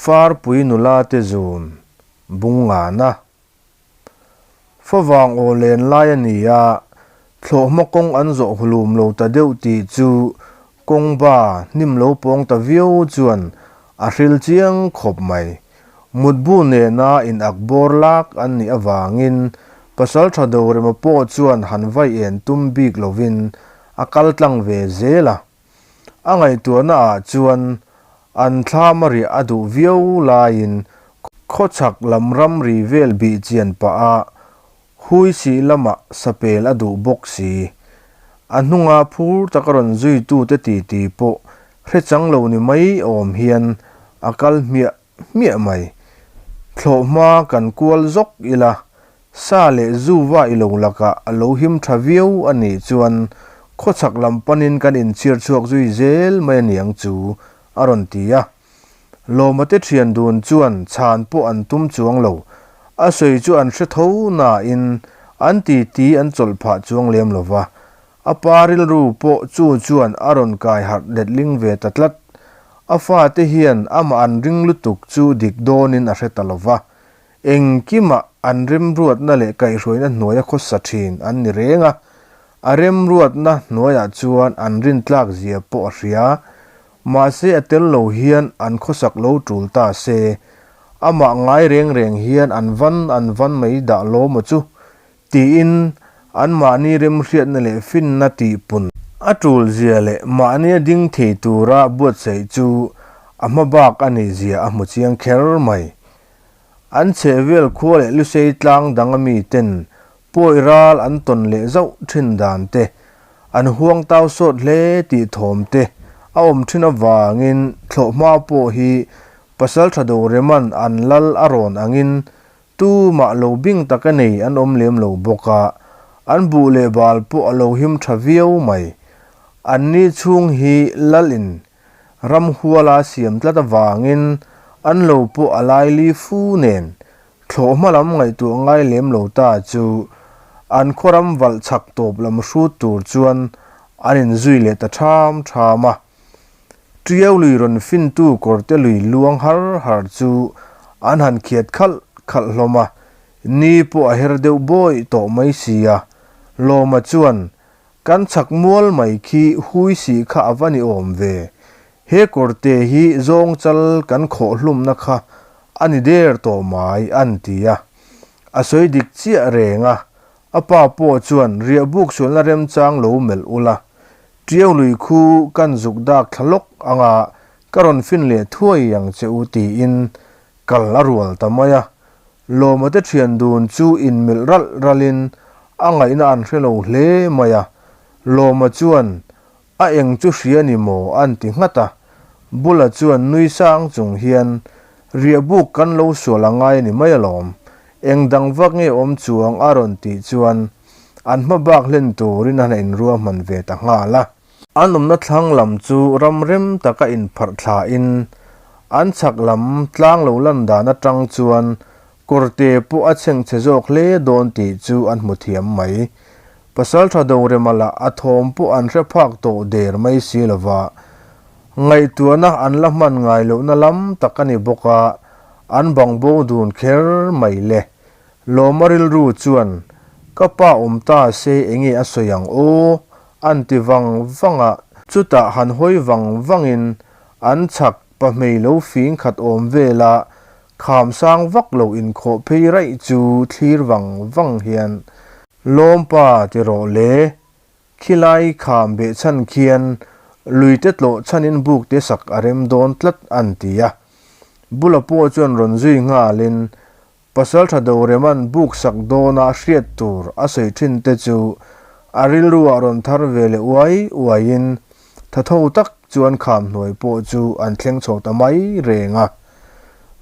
Farpui nula te zun bung ngana. Favang aw len lai a ni a, thlawhhma kawng an zawh hulum lo ta deuh tih chu kawng ba hnim lo pawng ta viau chuan a hril chiang khawp mai. Mutbu nena in ak bawr lak an nih avangin Pasaltha Dorema pawh chuan han vai en tum bik lovin a kal tlang ve zel a. A ngaihtuahna ah chuan an thlam a riah a duh viau laiin khawchhak lam ramri vel bih chian pah a hui sih lamah sapel a duh bawk si. A hnunga phur taka rawn zuitute titi pawh hre chang lo ni mai awm hian a kal hmiah hmiah mai. Thlawhhma kan kual zawk ila, sa leh zu va i lo lakah a lo him tha viau a nih chuan khawchhak lam panin kan inchhiar chhuak zui zel mai a niang chu, a rawn ti a. Lawma te thian dun chuan chhan pawh an tum chuang lo, a sawi chu an hre tho nain an titi an chawlh phah chuang lem lo va, A pa rilru pawh chu chuan a rawn kai harh letling ve ta tlat. A fate hian amah an ring lutuk chu dik dawnin a hre ta lo va. Engkimah an remruatna leh kaihhruaina hnuaia khawsa thin an ni reng a. A remruatna hnuaiah chuan an rintlak zia pawh a hria. Mahse a tel lo hian an khawsak lo tul ta se. Amah ngai reng reng hian an van an van mai dah lawmaw chu Tiin anmahni remhriatna leh finna tihpun a tul zia leh mahnia ding thei tura buatsaih chu a hma bak a nih zia a hmu chiang kher mai. An chhehvel khua leh lusei tlang dang ami ten pawi ral an tawn leh zauh thin dan te, an huang tau sawt hle tih thawm te a awm thin avangin thlawhhma pawh hi Pasaltha Doreman an lal a rawn angin Tumah lo bing taka nei an awm lem lo bawk a, an buh leh bal pawh a lo him tha viau mai. An ni chhung hi Lalin ramhuala siam tlat avangin an lo pawh a lai li fu nen thlawh hma lam ngaihtuah ngai lem lo ta chu an khawram valh chhak tawp lam hrut tur chuan an inzui leh ta ṭham ṭham a. Ṭiau lui rawn fintu kawrte lui luang har har chu an han khiat khalh khalh hlawm a, ni pawh a her deuh bawi tawh mai si a. Lawma chuan, Kan chhak mual mai khi hui sih kha a va ni awm ve, he kawrte hi zawng chal kan khawh hlumna kha a ni der tawh mai, an ti a. A sawi dik chiah reng a, a pa pawh chuan riahbuk sualna remchang lo melh ula, Ṭiau lui khu kan zuk dak thla lawk anga ka rawn fin leh thuai ang che u tiin kal a rual ta mai a. Lawma te ṭhian dun chu inmilh ralh ralhin a ngaihna an hre lo hle mai a. Lawma chuan a eng chu hria ni maw an ti nghat a. Bula chuan nui sang chung hian riahbuk kan lo sual a ngai a ni mai alawm. Eng dang vak nge awm chuang a rawn tih chuan An hma bak hlen turin an inruahman ve ta nghal a. An awmna thlang lam chu ram rem taka inpharh thlain an chhak lam tlang lo lan dan atang chuan kawrte pawh a chhengchhe zawk hle dawn tih chu an hmu thiam mai. Pasaltha Dorema lah a thawm pawh an hre phak tawh der mai si lova, ngaihtuahna an la hman ngai lohna lam tak a ni bawk a, an bangbo dun kher mai le. Lawma rilru chuan, Ka pa awm ta se enge a sawi ang aw? an ti vang vang a. Chutah han hawi vang vangin an chhak pahmei lo fing khat awm vela kham sang vak lo inkhawh phei raih chu thlir vang vang hian, Lawmpa ti rawh le, khilai kham beh chhan khian luite tlawh chhanin buk te sak a rem dawn tlat an ti a. Bula pawh chuan rawn zui nghalin Pasaltha Doreman buk sak dawna hriat tur a sawi thin te chu a rilruah rawn thar ve leh uai uaiin thatho tak chuan kham hnuai pawh chu an thleng chho ta mai reng a.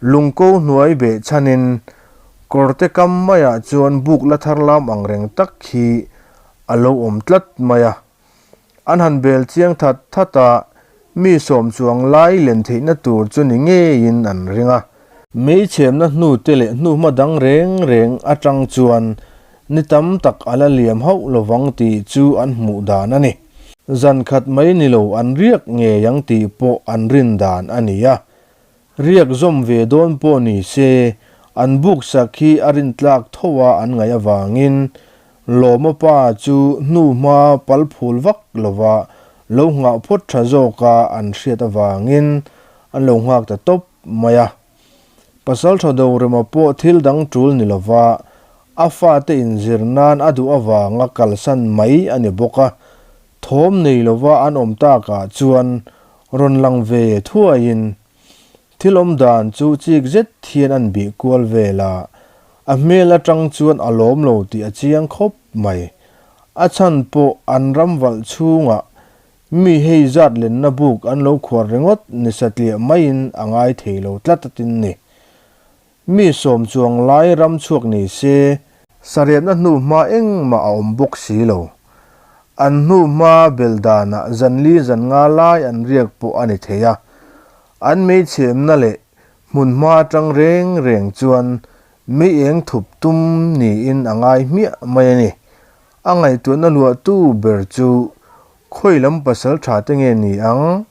Lungko hnuai beh chhanin kawrte kam maiah chuan buk la thar lam ang reng tak hi a lo awm tlat mai a. An han bel chiang that that a, mi sawm chuang lai len theihna tur chu ni ngeiin an ring a. Meichhemna hnu te leh hnuhma dang reng reng atang chuan ni tam tak a la liam hauh lovang tih chu an hmuh dan a ni. Zan khat mai ni lo an riak ngei ang tih pawh an rin dan a ni a. Riak zawm ve dawn pawh ni se, an buk sak hi a rintlak tho a an ngaih avangin Lawma pa chu hnu hma pal phul vak lova lo nghah phawt tha zawka an hriat avangin an lo nghak ta tawp mai a. Pasaltha Dorema pawh thil dang tul ni lova a fate inzir nan a duh avanga kalsan mai a ni bawk a, thawm nei lova an awm takah chuan rawn lang ve thuaiin Thil awm dan chu chik zet hian an bih kual vel a, a hmel atang chuan a lawm lo tih a chiang khawp mai. A chhan pawh an ram valh chhungah mi hei zat lenna buk an lo khuar ringawt ni satliah maiin a ngai thei lo tlat a tin ni. Mi sawm chuang lai ram chhuak ni se, Sariatna hnu hma engmah a awm bawk si lo. An hnu hma bel danah zan li zan nga lai an riak pawh a ni thei a. An meichhemna leh hmun hma atang reng reng chuan mei eng thup tum niin a ngai hmiah mai a ni. A ngaihtuahna luahtu ber chu khawi lam pasal tha te nge ni ang?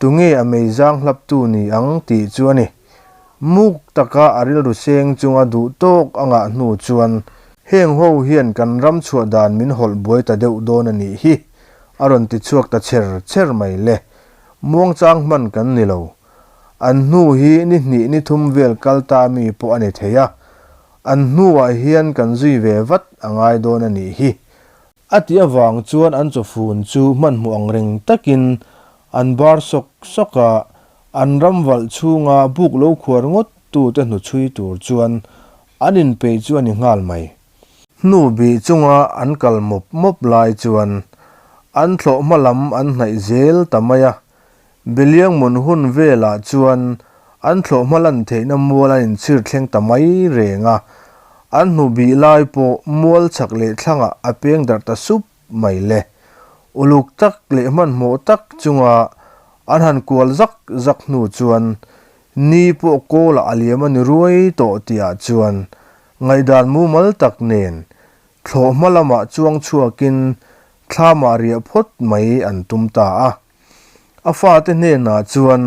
Tunge a meizang hlaptu ni ang tih chu a ni. Muk taka a rilru seng chunga duh tawk a ngah hnu chuan heng ho hian kan ram chhuah dan min hawlh buai ta deuh dawn a nih hi, a rawn ti chhuak ta cher cher mai le. Muangchang hman kan ni lo. An hnu hi ni hnih ni thum vel kal ta mi pawh a ni thei a, an hnuah hian kan zui ve vat a ngai dawn a nih hi, A tih avang chuan an chawfun chu hmanhmawh ang reng takin an bar sawk sawk a, an ram valh chhunga buk lo khuar ngawt tute hnuchhui tur chuan an inpeih chu a ni nghal mai. Hnu bih chunga an kal mawp mawp lai chuan an thlawh hma lam an hnaih zel ta mai a, Beliangmun hun velah chuan an thlawh hma lan theihna mual an inchhir thleng ta mai reng a, an hnu bih lai pawh mual chhak leh thlangah a peng darh ta sup mai le. Uluk tak leh hmanhmawh tak chunga an han kual zak zak hnu chuan ni pawh kawlah a liam a ni ruai tawh tihah chuan ngaihdan mumal tak nen thlawh hma lamah chuang chhuakin thlamah riah phawt mai an tum ta a. A fate hnenah chuan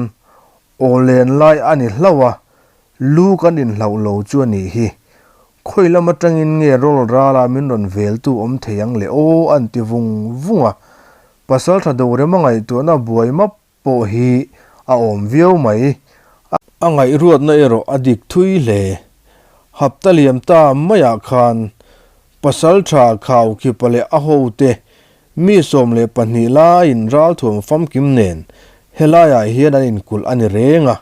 aw len lai a ni hlauh a, lu kan inhlauh lo chu a nih hi. Khawi lam atangin nge rawl rala min rawn veltu awm thei ang le aw an ti vung vung a. Pasaltha Dorema ngaihtuahna buai map pawh hi a awm viau mai. A ngaihruatna erawh a dik thui hle. Hapta liam ta maiah khan Pasaltha Khaukhip-a leh a hote Mi 12 laiin ralthuam famkim nen helaiah hian an inkulh a ni reng a.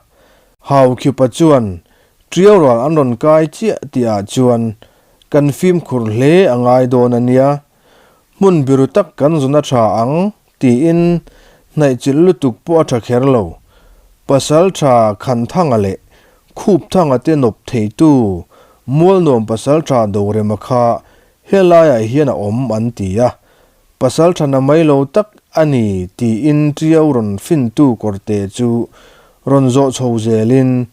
Haukhipa chuan Ṭiau ral an rawn kai chiah tihah chuan kan fimkhur hle a ngai dawn a nia. Hmun biru tak kan zawn a ṭha ang tiin hnaihchilh lutuk pawh a ṭha kher lo. Pasalṭha Khanthanga leh Khupthanga te nawp theitu Mualnuam Pasalṭha Dorema kha Helaiah hian a awm an ti a, pasal thana mai lo tak a ni tiin Ṭiau rawn fintu kawrte chu rawn zawh chho zelin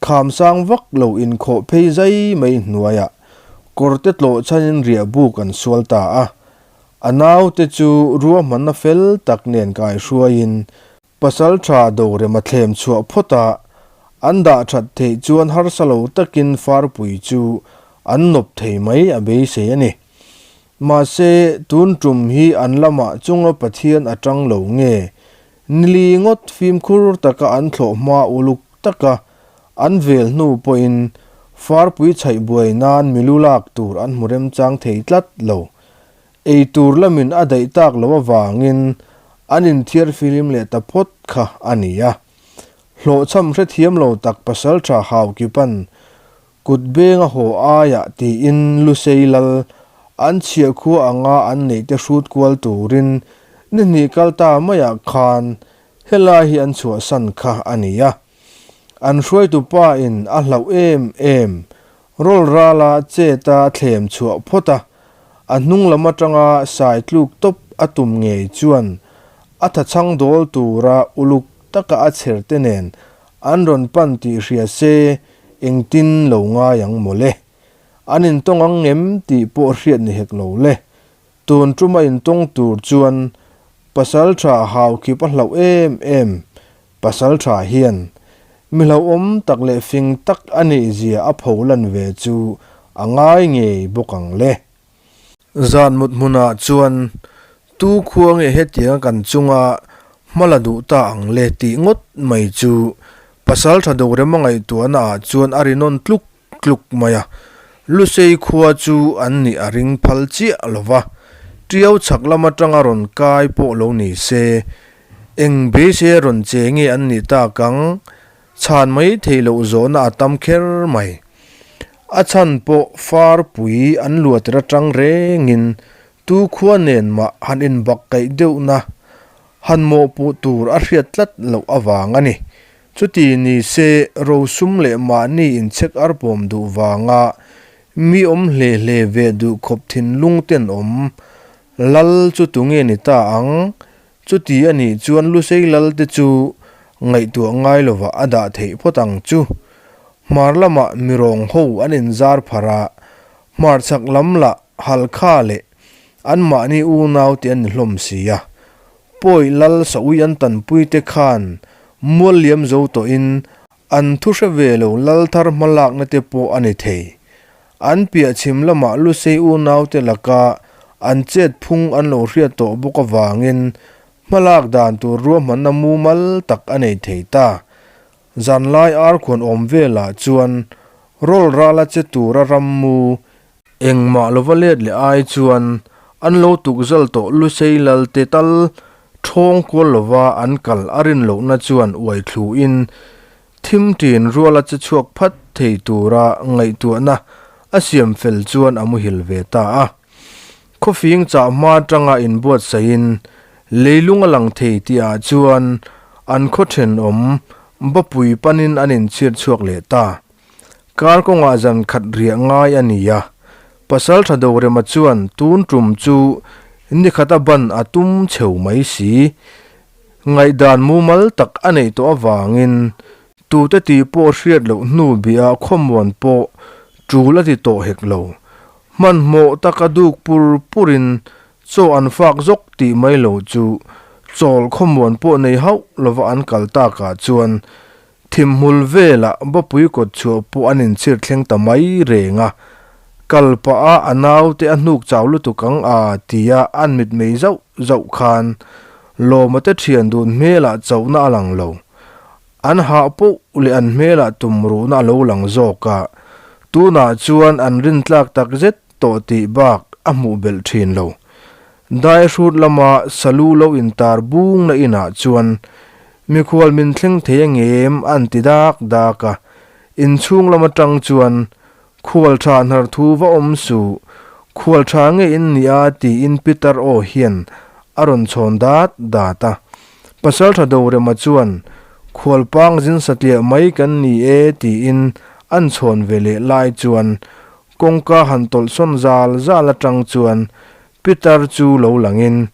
kham sang vak lo inkhawh phei zai mai hnuaiah kawrte tlawh chhanin riah buk an sual ta a. A naute chu ruahmanna fel tak nen kaihruaiin Pasal tha Dorema thlem chhuah phawt a, an dah that theih chuan harsa lo takin farpui chu an nawp thei mai a beisei a ni. Mahse, tun tum hi an lamah chunga Pathian a tang lo nge? Nili ngawt fimkhur taka an thlawh hma uluk taka an vel hnu pawhin farpui chhaih buai nan milu lak tur an hmu remchang thei tlat lo. Ei tur lamin a daih tak loh avangin an inthiar filim leh ta phawt kha a ni a. Hlawhchham hrethiam lo tak pasaltha Haukipan kut beng a haw aiah tiin Lusei lal an chhiah khua anga an neih te hrut kual turin ni hnih kal ta maiah khan helai hi an chhuahsan kha a ni a. An hruaitu pa in a hlauh em em Rawl rala chet a thlem chhuah phawt a, a hnung lam atanga sai tluk tawp a tum ngei chuan a thachhang dawl tura uluk taka a chher te nen an rawn pan tih hria se engtin lo ngai ang mawle. An intawng ang ngem tih pawh hriat ni hek lo le. Tun tuma intawng tur chuan pasal tha haukhip a hlauh em em. Pasal tha hian. Mi hlauhawm tak leh fing tak a nih zia a pho lan ve chu a ngai ngei bawk ang le. Zan mut hmunah chuan tu khua nge hetianga kan chunga hma la duh ta ang le tih ngawt mai chu pasal tha do rema ngaihtuahna ah chuan a ri nawn tluk tluk mai a. Lusei khua chu an nih a ring phal chiah lo va, Tiau chhak lam atanga rawn kai pawh lo ni se, eng beisei a rawn che nge an nih tak ang? Chhan mai theih loh zawhna a tam kher mai. A chhan pawh farpui an luatir atang rengin tu khua nen mah han inbak kaih deuhna han mawhpuh tur a hriat tlat loh avang a ni. Chuti ni se rosum leh mahni inchhek arpawm duh vanga mi awm hle hle ve duh khawp thinlung ten awm lal chu tunge ni ta ang? Chuti a nih chuan Lusei lal te chu ngaihtuah ngai lova a dah theih phawt ang chu. Hmar lamah mirawng ho an inzar pharh a, hmarchhak lam lah Halkha leh anmahni unau te an ni hlawm si a. Pawi lal Saui an tanpui te khan mual liam zo tawhin an thu hre ve lo lal thar hmalakna te pawh a ni thei. An piah chhim lamah Lusei unaute laka an chet phung an lo hriat tawh bawk avangin hmalak dan tur ruahmanna mumal tak a nei thei ta. Zanlai arkhuan awm velah chuan rawl rala che tura rammu engmah lova let leh ai chuan an lo tukzal tawh Lusei lalte tal ṭhawng kual lova an kal a rin lohna chuan uai thluin Thim ṭin ruala che chhuak phat thei tura ngaihtuahna a siam fel chuan a muhil ve ta a. Khawfing chah hma atanga inbuatsaihin leilung a lang thei tihah chuan an khaw thenawm Bapui panin an inchhiat chhuak leh ta. Kar kawngah zan khat riah ngai a ni a, Pasalṭha Dorema chuan tun ṭum chu nikhata ban a tum cheu mai si. Ngaihdan mumal tak a neih tawh avangin tute tih pawh hriat loh hnu bia khawmuan pawh tul a ti tawh hek lo. Hmanhmawh taka duk pur purin chaw an fak zawk tih mai lo chu chawl khawmuan pawh nei hauh lova an kal takah chuan Thimhmul velah Bapui kawt chhuah pawh an inchhir thleng ta mai reng a, kal pah a a naute a hnuk chau lutuk ang a tia an mitmei zauh zauh khan Lawma te thian dun hmelah chauhna a lang lo. An hah poh leh an hmelah tumruhna a lo lang zawk a, tunah chuan an rintlak takzet tawh tih bak a hmuh belh thin lo. Daihrut lama salu lo intar bungna inah chuan mikhual min thleng thei a ngem an ti dak dak a, inchhung lam atang chuan khual tha hnar thu va awm suh, khual tha nge in nia tiin Peter aw hian a rawn chhawn dat dat a. Pasaltha Dorema chuan khual pang zin satliah mai kan ni e tiin an chhawn ve leh lai chuan kawngka han tawlhsawn zal zal atang chuan Peter chu lo langin,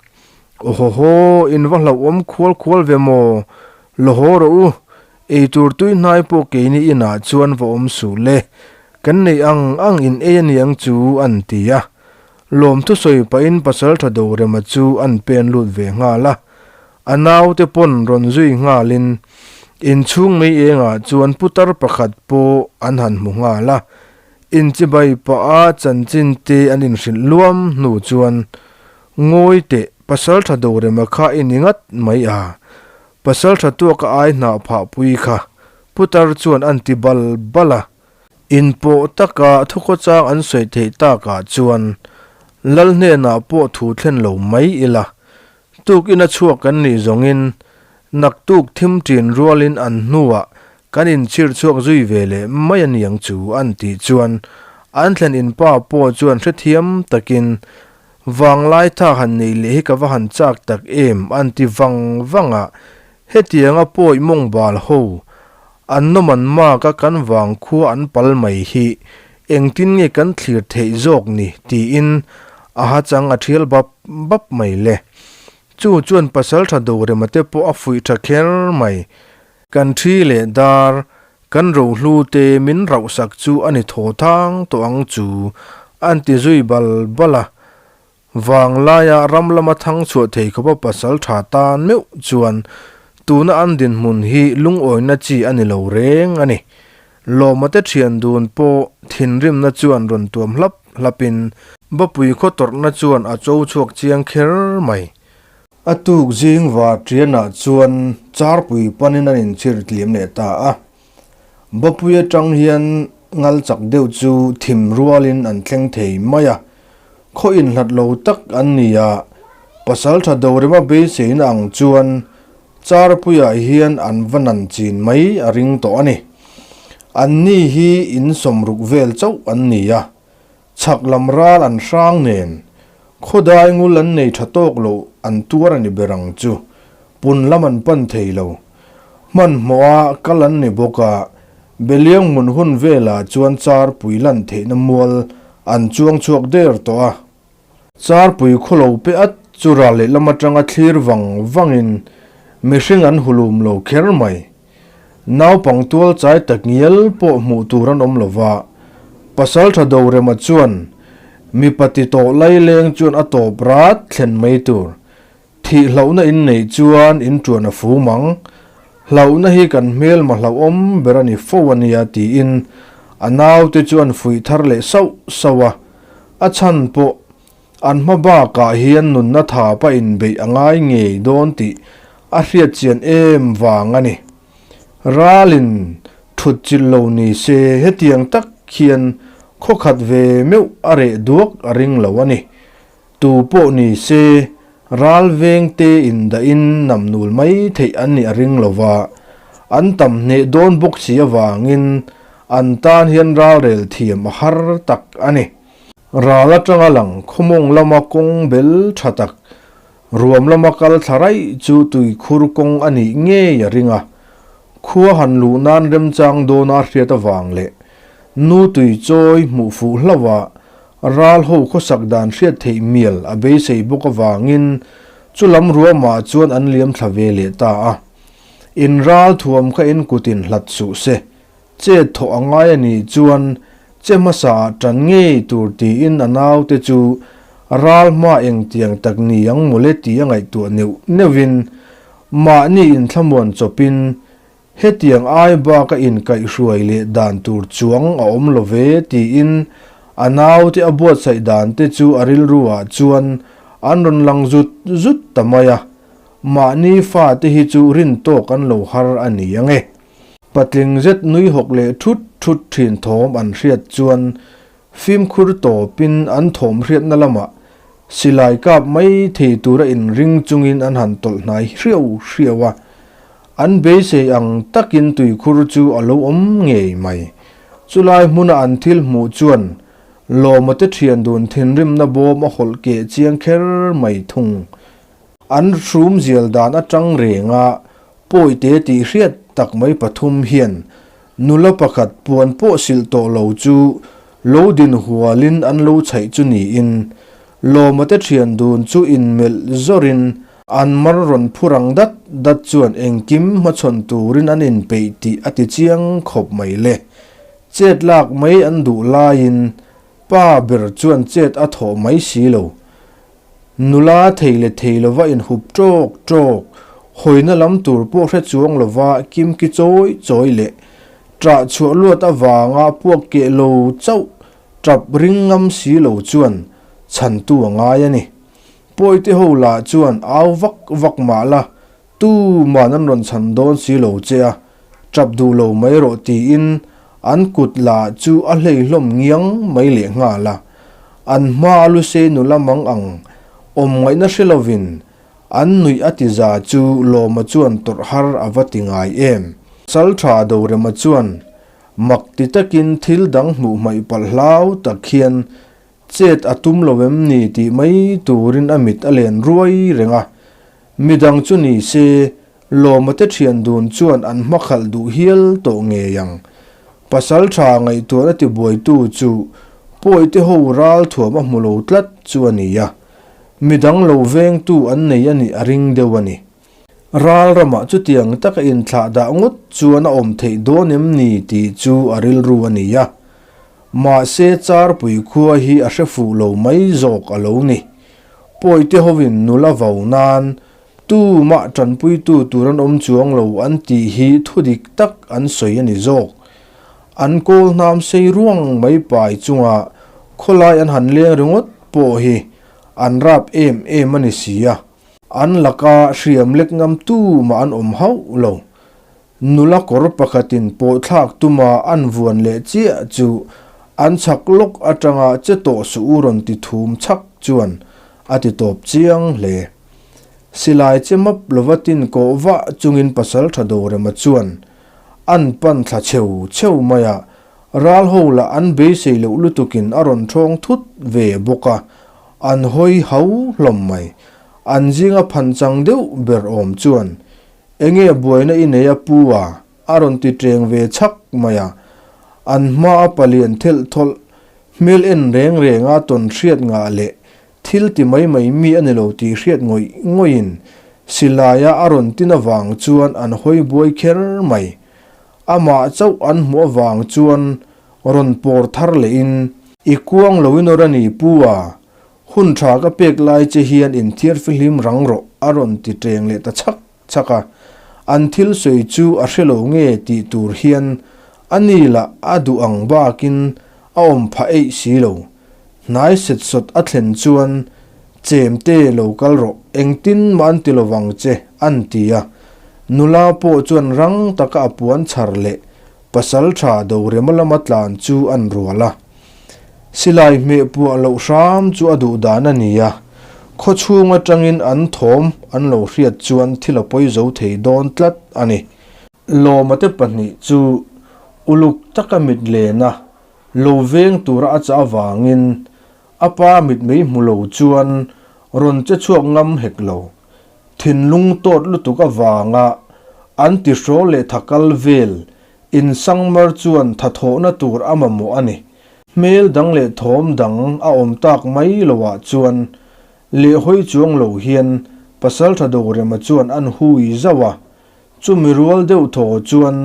Awhawhaw, in va hlauhawm khual khual ve maw? Lo haw rawh u, eitur tui hnai pawh keini inah chuan va awm suh le, kan neih ang ang in ei a niang chu, an ti a. Lawmthu sawi pahin Pasaltha Dorema chu an pen lut ve nghal a. A naute pawn rawn zui nghalin inchhung mei engah chuan putar pakhat pawh an han hmu nghal a. Inchibai pah a chanchin te an inhrilh luam hnu chuan, Ngawi teh, Pasaltha Dorema kha i ni ngat mai a, Pasaltha tuaka ai hnah phah pui kha, putar chuan an ti bal bal a. Inpawh taka thukhawchang an sawi theih takah chuan Lal hnenah pawh thu thlen lo mai ila, Tukin a chhuak kan nih zawngin naktuk thim ṭin rualin an hnuah kan inchhir chhuak zui ve leh mai a niang chu an tih chuan an thlen in pa pawh chuan hrethiam takin vanglai tha han neih leh hi ka va han chak tak em an ti vang vang a, hetianga pawi mawng bal ho an nawm an mak a kan vang khua an pal mai hi engtin nge kan thlir theih zawk ni tiin a ha chang a thial bap bap mai le. Chu chuan Pasaltha Dorema te pawh a fuih tha kher mai. Kan thi leh dar, kan rohlu te min rauhsak chu a ni thaw thang tawh ang chu an ti zui bal bal a. Vanglaia ram lama thang chhuah thei khawpa pasal tha tan meuh chuan Tuna an dinhmun hi lungawina chi a ni lo reng a ni. Lawma te thian dun pawh thinrimna chuan rawn tuam hlap hlapin Bapui khaw tawrhna chuan a cho chhuak chiang kher mai. A tuk zing var tianah chuan Charpui panin an inchhir tliam leh ta a. Bapui atang hian ngal chak deuh chu thim rualin an thleng thei mai a, khaw inhlat lo tak an ni a, pasaltha Dorema beiseina ang chuan Charpuiah hian an va nan chin mai a ring tawh a ni. Anni hi in sawmruk vel chauh an ni a, Chhak lam ral an hrang nen, khawdai ngul an nei tha tawk loh an tuar a ni ber ang chu, pun lam an pan thei lo. Hmanhmawha kal an ni bawk a, Beliang hmun hun velah chuan Charpui lan theihna mual an chuang chhuak der tawh a. Charpui khaw lo pe at chu ral lehlam atanga thlir vang vangin mihring an hulum lo kher mai. Naupang tual chai tak ngial pawh hmuh tur an awm lo va, Pasaltha Dorema chuan mipa ti tawh laileng chuan a tawp rat thlen mai tur. Thih hlauhna in neih chuan in tuan a fum ang. Hlauhna hi kan hmelma hlauhawm ber a ni fo a nia tiin a naute chu an fuih thar leh sauh sauh a, a chhan pawh An hma bakah hian nunna thapa inbeih a ngai ngei dawn tih a hriat chian em vang a ni. Ralin thut chilh lo ni se hetiang tak hian khaw khat ve meuh a reh duak a ring lo a ni. Tu pawh ni se ral veng te indahin namnul mai theih an nih a ring lo va, an tam hneh dawn bawk si avangin an tan hian ralrel thiam a har tak a ni. Ral atanga lang khawmawng lama kawng bel tha tak, ruam lama kal thla raih chu tuikhur kawng a nih ngei a ring a. Khua han luh nan remchang dawna hriat avang leh nu tui chawi hmuh fuh hlauh a, ral ho khawsak dan hriat theih mial a beisei bawk avangin chu lam ruamah chuan an liam thla ve leh ta a. In ral thuam kha in kutin hlat suh se, Chet thawh a ngai a nih chuan che hmasa ah tan ngei tur tiin a naute chu ral hma engtiang tak ni ang mawle ti a ngaihtuah neuh neuhin mahni inthlamuan chawpin hetiang ai baka inkaihhruai leh dan tur chuang a awm lo ve tiin a naute a buatsaih dan te chu a rilru ah chuan an rawn lang zut zut ta mai a, mahni fate hi chu rin tawk an lo har a ni ang e. Patling zet nui hawk leh thut thut thin thawm an hriat chuan fimkhur tawpin an thawm hriatna lamah silai kap mai thei tura inring chungin an han tawlh hnai hriau hriau a. An beisei ang takin tuikhur chu a lo awm ngei mai. Chulai hmuna an thil hmuh chuan Lawma te thian dun thinrimna bawm a hawlh keh chiang kher mai thung. An hrum zial dan atang renga Pawite tih hriat tak mai pathum hian nula pakhat puan pawh silh tawh lo chu lo din hualin an lo chhaih chu niin Lawma te thian dun chu inmelh zawrin an mar rawn phur ang dat dat chuan engkim hmachhawn turin an inpeih tih a ti chiang khawp mai le. Chet lak mai an duh laiin pa ber chuan chet a thawh mai si lo. Nula thei leh thei lova inhup ṭawk ṭawk, hawina lam tur pawh hre chuang lova kimki chawi chawi leh ṭah chhuah luat avanga puak keh lo chauh ṭap ring ngam si lo chuan chhantu a ngai a ni. Pawite ho lah chuan au vak vak mah la, tuman an rawn chhan dawn si lo che a, ṭap duh lo mai rawh tiin an kut lah chu a hlei hlawm ngiang mai lehnghal a. An hma a lusei nula mang ang awm ngaihna hre lovin an nuih a ti za chu Lawma chuan tawrh har a va ti ngai em. Saltha Dorema chuan mak ti takin thil dang hmuh hmaih palh hlau tak hian chet a tum lo em ni tih mai turin a mit a len ruai reng a. Midang chu ni se Lawma te thian dun chuan an hmakhalh duh hial tawh ngei ang. Pasal tha ngaihtuahna tibuaitu chu Pawite ho ral thuam a hmu lo tlat chu a ni a, midang lo vengtu an nei a nih a ring deuh a ni. Ral ramah chutiang taka inthlah dah ngawt chuan a awm theih dawn em ni tih chu a rilru a ni a. Mahse Charpui khua hi a hre fuh lo mai zawk a lo ni. Pawite hovin nula vau nan. Tumah tanpuitu tur an awm chuang lo an tih hi thudik tak an sawi a ni zawk. An kawl hnam sei ruang mai pai chunga khawlai an han leng ringawt pawh hi an rap em em a ni si a, an laka hriam lek ngam tumah an awm hauh lo. Nula kawr pakhatin pawhthlak tuma an vuan leh chiah chu an chhak lawk atanga che tawh suh u rawn ti thum chhak chuan a ti tawp chiang hle. Silai che map lova tin kawh vah chungin Pasaltha Dorema chuan an pan thla cheu cheu mai a, ral ho lah an beisei loh lutukin a rawn thawng thut ve bawk a, an hawi hau hlawm mai. An zinga phanchang deuh ber awm chuan, Enge buaina i nei a pu a? A rawn ti ṭeng ve chhak mai a, an hmaa palian thelh thawlh hmel en reng renga tawn hriat ngah leh Thil ti mai mai mi a ni lo tih hriat ngawih ngawihin silaia a rawn tin avang chuan an hawi buai kher mai. Amah chauh an hmuh avang chuan rawn pawr thar lehin, I kuang lo in awr a ni pu a, hun tha ka pek lai che hian inthiar fihlim rang rawh a rawn ti ṭeng leh ta chhak chhak a. An thil sawi chu a hre lo nge tih tur hian a ni lah a duh ang bakin a awm phah eih si lo. Hnai set sawt a thlen chuan, Chemte lo kal rawh, engtin mah an ti lovang che, an ti a. Nula pawh chuan rang taka a puan chhar leh pasal tha Dorema lama tlan chu an rual a. Silai hmeh puah loh hram chu a duh dan a ni a, khawchhung atangin an thawm an lo hriat chuan thil a pawi zo thei dawn tlat a ni. Lawma te pahnih chu uluk taka mit lena lo veng tura a chah avangin a pa mitmei hmu lo chuan rawn che chhuak ngam hek lo. Thinlung tawt lutuk avanga an tihrawl leh thakal vel insangmar chuan thathawhna tur a mamawh a ni. Hmel dang leh thawm dang a awm tak mai loah chuan lehhawi chuang lo hian Pasaltha Dorema chuan an hui zauh a, Chumi rual deuh thaw chuan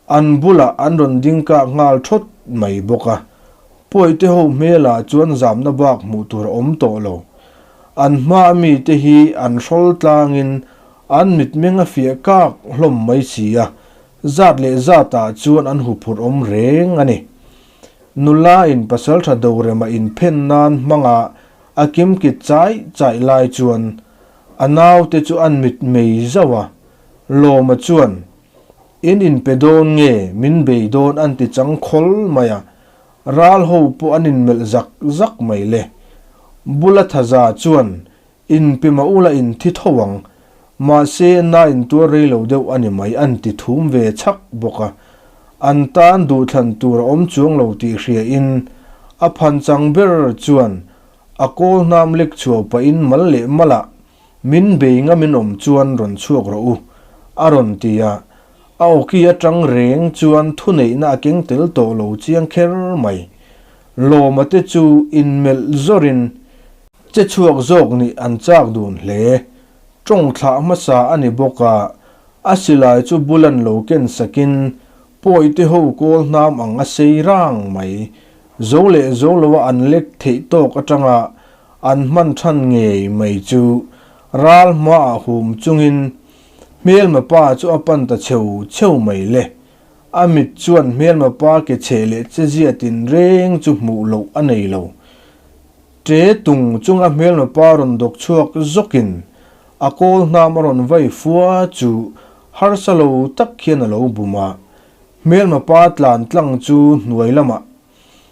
an bulah an rawn ding kak nghal thawt mai bawk a. Pawite ho hmelah chuan zamna bak hmuh tur a awm tawh lo. An hma mite hi an hrawl tlangin an mitmeng a fiah kak hlawm mai si a, zat leh zatah chuan an huphurh awm reng a ni. Nula in pasaltha Dorema inphen nan hmanga a kimkit chai chai lai chuan A naute chu an mit mei zauh a, Lawma chuan, In inpe dawn nge, min bei dawn an ti chang khawl mai a, ral ho pawh an inmelh zak zak mai le. Bula thaza chuan, Inpe mah ula in thi tho ang, mahse na intuar rei lo deuh a ni mai an ti thum ve chhak bawk a. An tan duhthlan tur a awm chuang lo tih hriain a phanchang ber chuan A kawl hnam lek chhuau pahin mal leh malah min bei ngamin awm chuan rawn chhuak rawh u, a rawn ti a. A awki atang reng chuan thuneihna a keng tel tawh lo chiang kher mai. Lawma te chu inmelh zawrin che chhuak zawk nih an chak dun hle. Tawng thlah hmasa a ni bawk a, a silai chu bulan lo ken sakin Pawite ho kawl hnam ang a sei rang mai. Zo leh zo loa an lek theih tawk atanga an hman than ngei mai chu ral hmaah hum chungin hmelma pa chu a pan ta cheu cheu mai le. A mit chuan hmelma pa ke chhe leh che zia tinreng chu hmuh loh a nei lo. Ṭe tung chunga hmelma pa rawn dawk chhuak zawkin a kawl hnam a rawn vai fua chu harsa lo tak hian a lo bum a. Hmelma pa tlan tlang chu hnuai lamah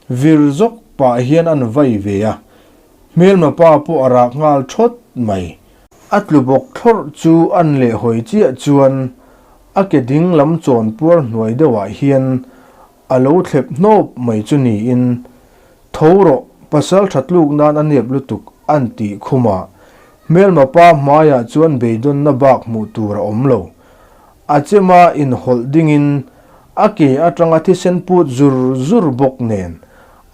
vir zawk pah hian an vai ve a, hmelma pa pawh a rak nghal thawt mai. A tlu bawk thlawrh chu an lehhawi chiah chuan a ke ding lam chawn puar hnuai deuhah hian a lo thlep hnawp mai chu niin, Tho rawh, pasal tha tluk nan a nep lutuk an tih khum a, hmelma pa hmaiah chuan beidawnna bak hmuh tur a awm lo. A chema inhawlh dingin a ke atanga thisen put zur zur bawk nen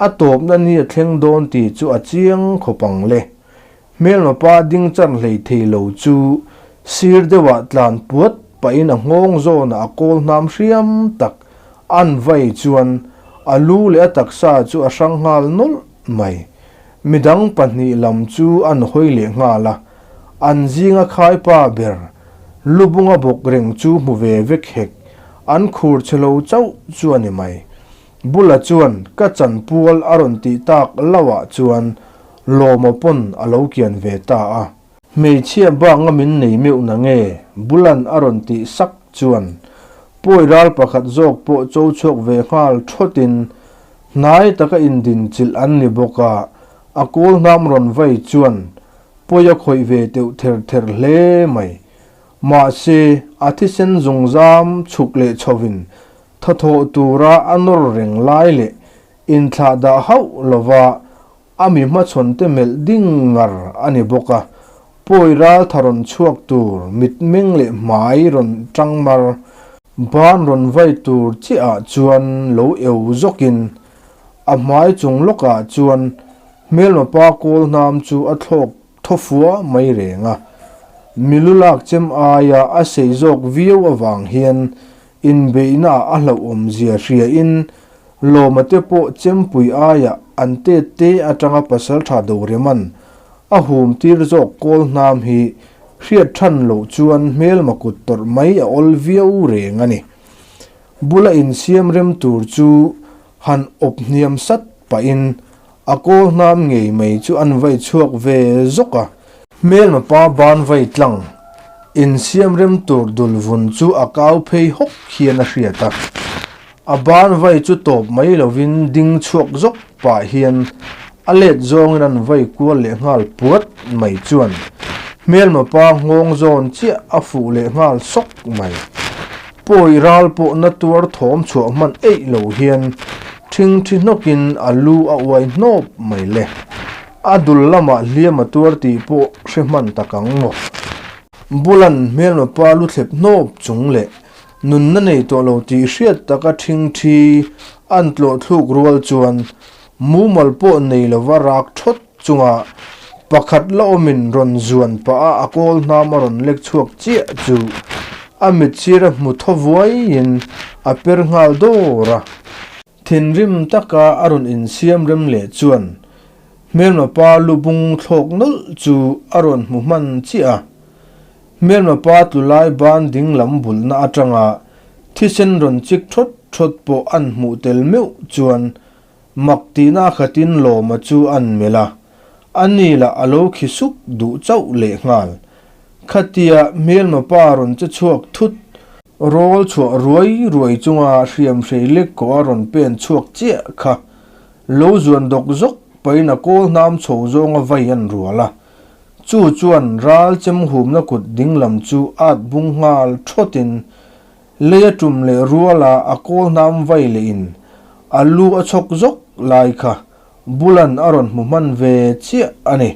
a tawpna ni a thleng dawn tih chu a chiang khawp ang le. Hmelma pa ding chan hlei thei lo chu sir deuhah tlan puat pahin a nghawng zawnah a kawl hnam hriam tak an vai chuan a lu leh a taksa chu a hrang nghal nawlh mai. Midang pahnih lam chu an hawi leh nghal a. An zinga khaipa ber lubunga bawk reng chu hmu ve vek hek, an khur che lo chauh chu a ni mai. Bula chuan ka chanpual a rawn tih tak lohah chuan Lawma pawn a lo kian ve ta a. Hmeichhia bak nga min nei meuh na nge? Bulan a rawn tih sak chuan pawi ral pakhat zawk pawh cho chhuak ve nghal thawtin hnai taka indinchilh an ni bawk a, a kawl hnam rawn vai chuan pawi a khawih ve teuh ther ther hle mai. Mahse, a thisen zungzam chhuk leh chhovin thawthawh tura a nawr reng lai leh inthlah dah hauh lova a mi hmachhawn te melh ding ngar a ni bawk a, pawi ral tha rawn chhuak tur mitmeng leh hmai rawn tang mar, ban rawn vai tur chiah ah chuan lo eu zawkin a hmai chung lawkah chuan hmelma pa kawl hnam chu a thlawk thaw fua mai reng a, milu lak chem aia a sei zawk viau avang hian inbeihna a hlauhawm zia hriain Lawma te pawh chempui aia an tet te atanga pasaltha Doreman a hum tir zawk kawl hnam hi hriat than loh chuan hmelma kut tawrh mai a awl viau reng a ni. Bula insiam rem tur chu han awp hniam sat pahin a kawl hnam ngei mai chu an vai chhuak ve zawk a. Hmelma pa ban vai tlang insiam rem tur dul vun chu a kau phei hawk hian a hriat a. A ban vai chu tawp mai lovin ding chhuak zawk pah hian a let zawngin an vai kual leh nghal puat mai chuan hmelma pa nghawng zawn chiah a fuh leh nghal sawk mai. Pawi ral pawh na tuar thawm chhuah hman eih lo hian ṭhingṭhi hnawkin a lu a uai hnawp mai le. A dul lamah hliam a tuar tih pawh hre hman tak ang maw? Bulan hmelma pa lu thlep hnawp chung leh nunna nei tawh lo tih hriat taka ṭhingṭhi an tlawh thluk rual chuan mumal pawh nei lova rak ṭhawt chunga pakhat la awmin rawn zuan pah a a kawl hnam a rawn lek chhuak chiah chu a mit sir a hmu thaw vuaiin a per nghal dawr a. Thinrim taka a rawn insiam rem leh chuan hmelma pa lu bung thlawk nawlh chu a rawn hmu hman chiah a. Hmelma pa tlu lai ban ding lam bulhna atanga thisen rawn chik thawt thawt pawh an hmuh tel meuh chuan Mak tihna a khatin Lawma chu an melh a, a ni lah a lo khi suk duh chauh lehnghal. Khatia hmelma pa rawn che chhuak thut, rawl chhuah ruai ruai chunga hriam hrei lek kawh a rawn pen chhuak chiah kha lo zuan dawk zawk pahin a kawl hnam chho zawnga vai an rual a, chu chuan ral chem humna kut dinglam chu at bung nghal thawtin Lei a tum leh ruala a kawl hnam vai lehin a lu a chhawk zawk lai kha Bulan a rawn hmu hman ve chiah a ni.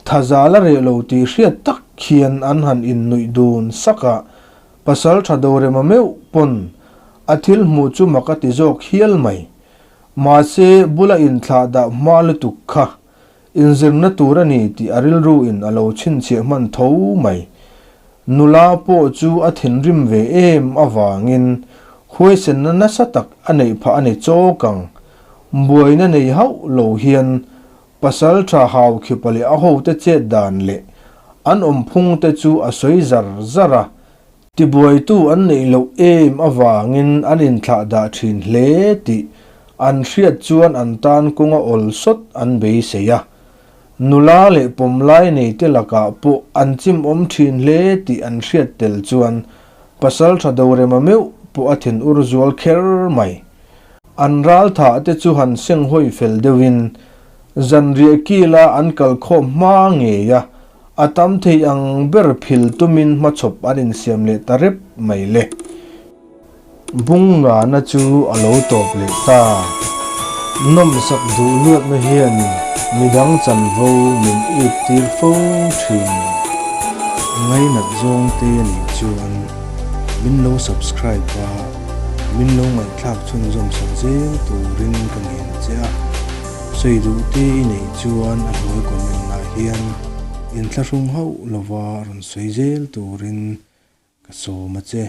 Thaza la reh lo tih hriat tak khian an han innuih dun sak a, pasal tha Dorema meuh pawn a thil hmuh chu mak a ti zawk hial mai. Mahse Bula inthlah dah hma lutuk kha Inzirna tur a ni tih a rilru in a lo chhinchhiah hman tho mai. Nula pawh chu a thinrim ve em avangin huaisenna nasa tak a neih phah a ni chawk ang. Buaina nei hauh lo hian pasal tha hau khipa leh a hote chet dan leh an awmphung te chu a sawi zar zar a, Tibuaitu an neih loh em avangin an inthlah dah thin hle tih an hriat chuan an tan kawnga awl sawt an beisei a. Nula leh pawmlai neite lakah pawh an chimawm thin hle tih an hriat tel chuan pasaltha Dorema meuh pawh a thinur zual kher mai. An ral thah te chu han senghawi fel deuhin zanriah kila an kalkhawm hma ngei a, A tam thei ang ber phil tumin hmachhawp an insiam leh ta rep mai le. Bung ngana chu a lo tawp leh ta. Nawmsak duh luatna hian midang chanvo min it tir fo thin. Ngainat zawng te a nih chuan min lo subscribe a, min lo ngaihthlak chhunzawm sak zel turin ka ngen che a. Sawi duh te i neih chuan a hnuai comment ah hian inthlahrung hauh lova rawn sawi zel turin ka sawm a che.